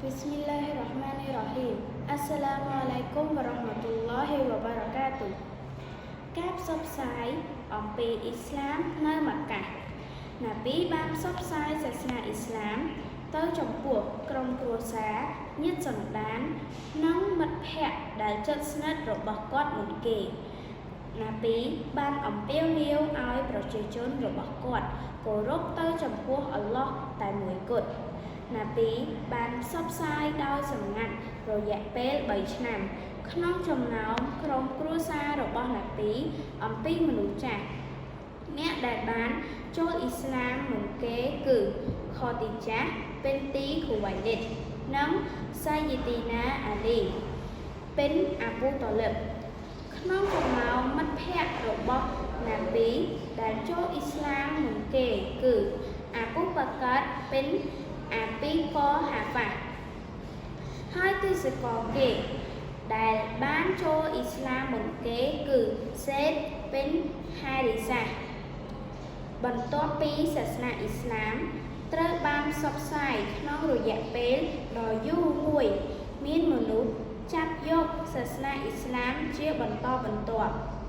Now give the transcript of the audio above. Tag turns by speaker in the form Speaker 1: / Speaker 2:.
Speaker 1: بسم الله الرحمن الرحيم السلام عليكم ورحمة الله وبركاته ការផ្សព្វផ្សាយអំពីអ៊ីស្លាមនៅម៉ាកាណាប៊ីបានផ្សព្វផ្សាយសាសនាអ៊ីស្លាមទៅចំពោះក្រុមគ្រួសារញាតិសន្តាននិងមិត្តភ័ក្តិដែលជិតស្និទ្ធរបស់គាត់មុនគេ ណាប៊ីបានអំពាវនាវឲ្យប្រជាជនរបស់គាត់គោរពទៅចំពោះអល់ឡោះតែមួយគត់ណាប៊ីបានផ្សព្វផ្សាយដោយសម្ងាត់រយៈពេល3ឆ្នាំ ក្នុងចំណោមក្រុមគ្រួសាររបស់ណាប៊ីអំពីមនុស្សចាស់អ្នកដែលបានចូលអ៊ីស្លាមមុនគេគឺខទីចាស់បិនទីខូវៃលីតនិងសាយីទីណាអាលីបិនអាប៊ូតលីប ក្នុងចំណោមមិត្តភ័ក្តិរបស់ណាប៊ីដែលចូលអ៊ីស្លាមមុនគេគឺអាប៊ូបាកាត់បិនអាពីកហាហ្វាហើយទស្សករគេដែលបានចូលអ៊ីស្លាមមុនគេគឺសេតបិនហារីសាបន្ទាប់ពីសាសនាអ៊ីស្លាមត្រូវបានផ្សព្វផ្សាយក្នុងរយៈពេលដ៏យូរមួយមានមនុស្សចាប់យកសាសនាអ៊ីស្លាមជាបន្តបន្ទាប់។